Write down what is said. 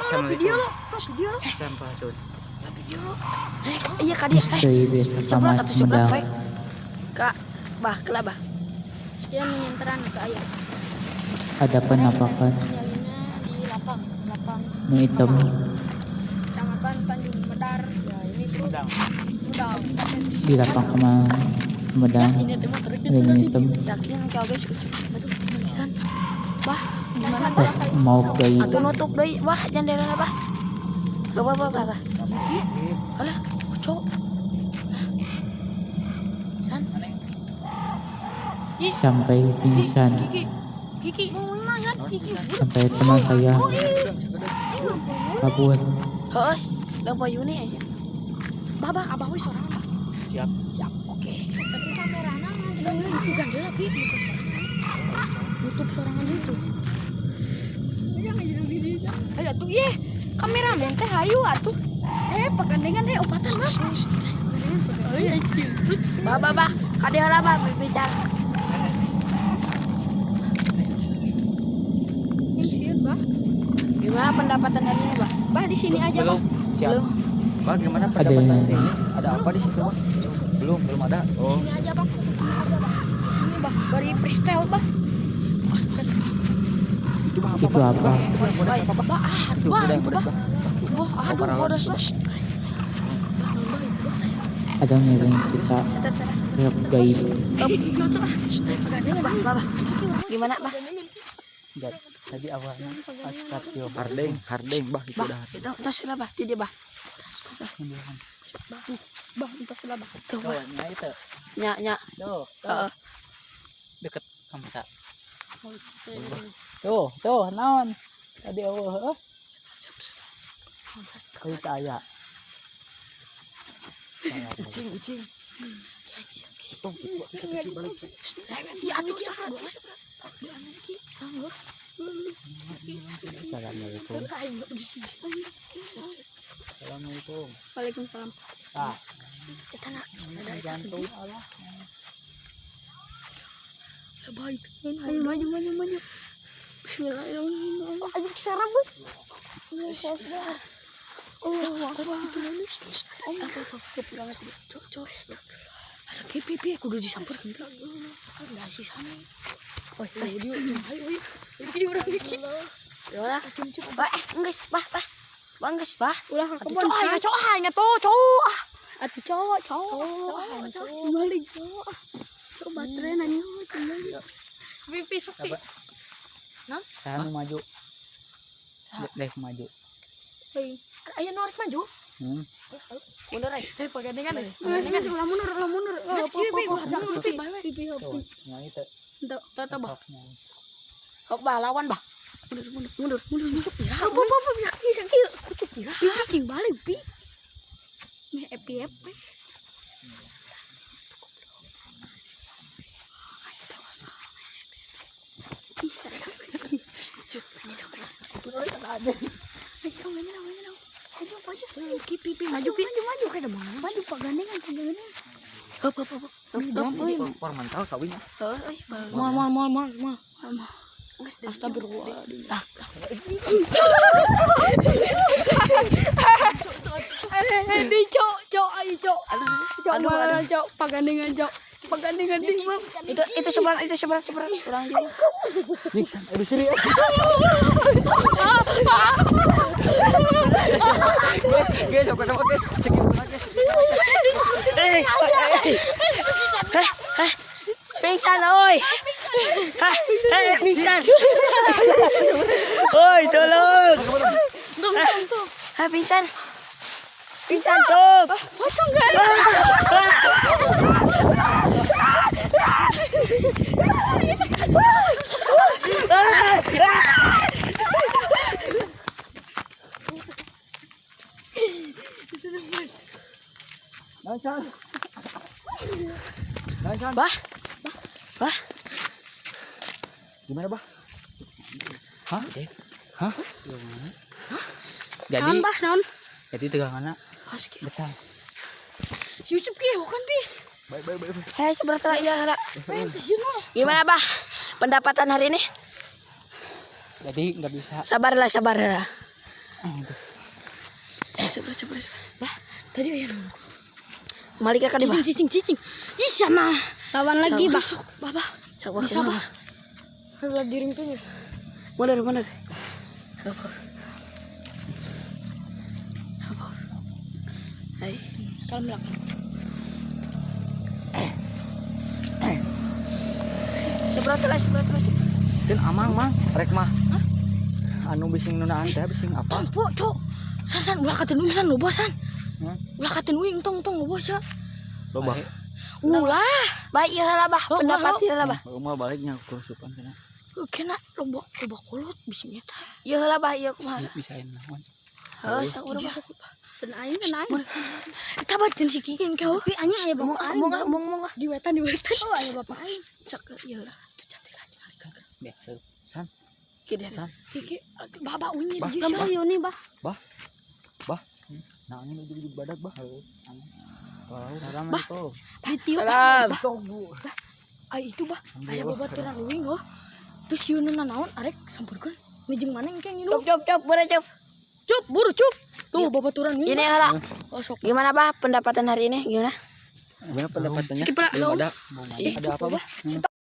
Assalamualaikum. Video lo, video lo. Sampurasun. Video lo. Eh, iya ka dia. Eh, Istri sebelah pertama atau sebelah Sumedang. baik. Kak, bah, kelak bah. Sekian menyenteran ke ayah. Ada penampakan Nyalinya di lapang, lapang nu hitam. Kecamatan Tanjung Medar. Ya, ini tuh Sumedang. Sumedang. Di lapang Sumedang Ini teh mah terus ada nu hitam. Yakin kau guys, ucup. Aduh, tulisan. Bah, gimana bah? Oh, mau gaib. Atuh nutup deui, bah, jendela bah. Bah, bah, bah, bah, bah. Alah, ucok. San, Sampai pingsan. Kiki, Kiki, Kiki. Sampai teman saya kabur. Heuh, leung payune aja. Bah, bah, abah we sorangan, bah. Siap. Siap, oke. Tapi kamerana itu gandel lagi nutup sorangan itu. Ayo atuh ye, kameramen teh hayu atuh. Eh, pagandengan teh opatan mah. Oh iya, Bah, bah, bah. Kade heula bah berbicara. Bah. Gimana pendapatan hari ini, bah? Bah di sini aja, Bah. Belum. Siap. Belum. Bah, gimana Ada pendapatan yang- hari ini? Ada apa di situ, Bah? Belum, belum ada. Oh. Di sini aja, Bah. Di sini aja, Bah. Di sini, Bah. Bari freestyle, Bah. Itu bah apa? Itu apa? Itu bodas apa, Bah? Bah, ah, Itu bah, kuda yang itu, bodas, Bah. Bah. Wah, aduh, parah bodas, banget. Bah. Ada ngirim kita Setar, setar. ke gaib. Bah, bah, bah. Gimana, bah? Tadi awalnya Astagfirullah. Hardeng, hardeng, bah itu Bah, dah. itu tos lah, bah. Tidak, bah. Bah, entos lah, Bah. Tuh, bah. Nya itu. Nya, nya. Tuh, Heeh. deket kamsa. Tuh, tuh, naon? Tadi eueuh heuh. Kau tak aya. Ucing, ucing. Ya, atuh, cepat. Assalamualaikum. Assalamualaikum. Waalaikumsalam. Ah, Jantung Allah. Baik. Ayo maju maju maju. Bismillahirrahmanirrahim. Anjing serem, Bu. Allah Akbar. Kepulangan. Cok, cok. Aduh, pipi pipi kudu disamperkeun teh. Udah sih sana. Oi, Ayo dia, ayo ayo. Iki urang iki. Yolah. Bah, eh, enggeus, bah, bah. Bah, enggeus, bah. Ulah ka Atuh, kebon. cok, aing, cok, aing, tuh, cok. Atuh cowok, cowok, cowok, balik cowok. Cowok baterai nanya balik. Pipi sok pi. Saya nu maju. Dek maju. Ayo norik maju. Mundur, ay. Eh, pagandengan eh. Geus geus ulah mundur, ulah mundur. Geus kieu pi, ulah mundur pi, bae we. Pipi Tuh, nya itu. Tuh, tuh tuh, bah. Hok, bah, lawan, bah. Mundur, mundur, mundur, mundur, mundur. Pira. Apa apa apa sakit sakit. Kucu pira. Pi cing balik pi. Meh epi epi. Bisa. Ki pipi maju pi. Maju maju kayak mana? Maju pagandengan pagandengan. Hop, hop, hop. Hop, hop, euy. Por mental kawin. Heuh, euy. Mal mal mal mal mal. Geus, dari Astagfirullahaladzim. Ah, Eh, di cok cok ayo cok. Cok Aduh, mana cok pagandengan cok. Pagandengan di mah. itu sebelah, itu sebelah, sebelah. Kurang juga. Nixon, aduh serius. Guys, guys, apa nama guys? Cekin bola guys. Eh, eh, eh, eh, pingsan, oi. Hah, eh, pingsan. Oi, tolong. Hah, pingsan. Pingsan, tuh. Pocong enggak? Naon, Naon, San? Bah. Bah. Gimana, Bah? Hah? Hah? Jadi Naon bah naon? jadi tegangannya Awas, Ki. besar. Si Ucup ki bukan pi. Baik, baik, baik. Hei, sebelah lah, iya, lah. Eh, terus Gimana, Bah? Pendapatan hari ini? Jadi nggak bisa Sabarlah, sabarlah. Sabar, sabar, sabar. Bah, tadi aya nu. Malik ka di ba? Cicing, cicing, cicing. Ih, sama. Lawan lagi, bah. Sok, Baba. Sabar, Bisa, kumaha? Bah. Heula diringkeun ya. Mundur, mundur. Apa? Apa? Hai. Salam lagi. Sebelah terus, sebelah terus. Teu amang mang, rek mah. Anu bising nunaan teh bising apa? Tompo, cok. San, san, ulah katen uing san loba san. Hmm? Ulah katen uing tong tong loba sia. Loba. Ulah. Baik, ya lah bah. Oh, Pendapat bah, ya lah bah. Mau baliknya kerusupan cenah. Kena loba loba kolot bising eta. Ya lah bah, iya kumaha. Bisa naon. Heuh, sakur bah. Ten aing, ten aing. Eta batin si Kikin kau. Tapi anjing aya Mong bapak aing. mong mong mong. Di wetan, di wetan. Oh, aya bapak aing. Sok iya lah. Tuh cantik aja. Biasa. San, Kiri. san. Kiki, baba uing Bah, di Lempar Yuni, bah. Bah. Bah. Nah, ini ujug-ujug badak, bah. Salam itu. Ditiup. Salam. Ay itu bah, aya babaturan uing oh. Terus yeuna naon arek sampurkeun. Mijing mana engke ngilu. Cop cop cop, boleh cop. Cup, buru cup. Tuh babaturan uing. Ini lah. Oh sok. Gimana bah pendapatan hari ini? Gimana? Gimana pendapatannya? Skip lah. Belum ada. Ih, Ada apa, Bah?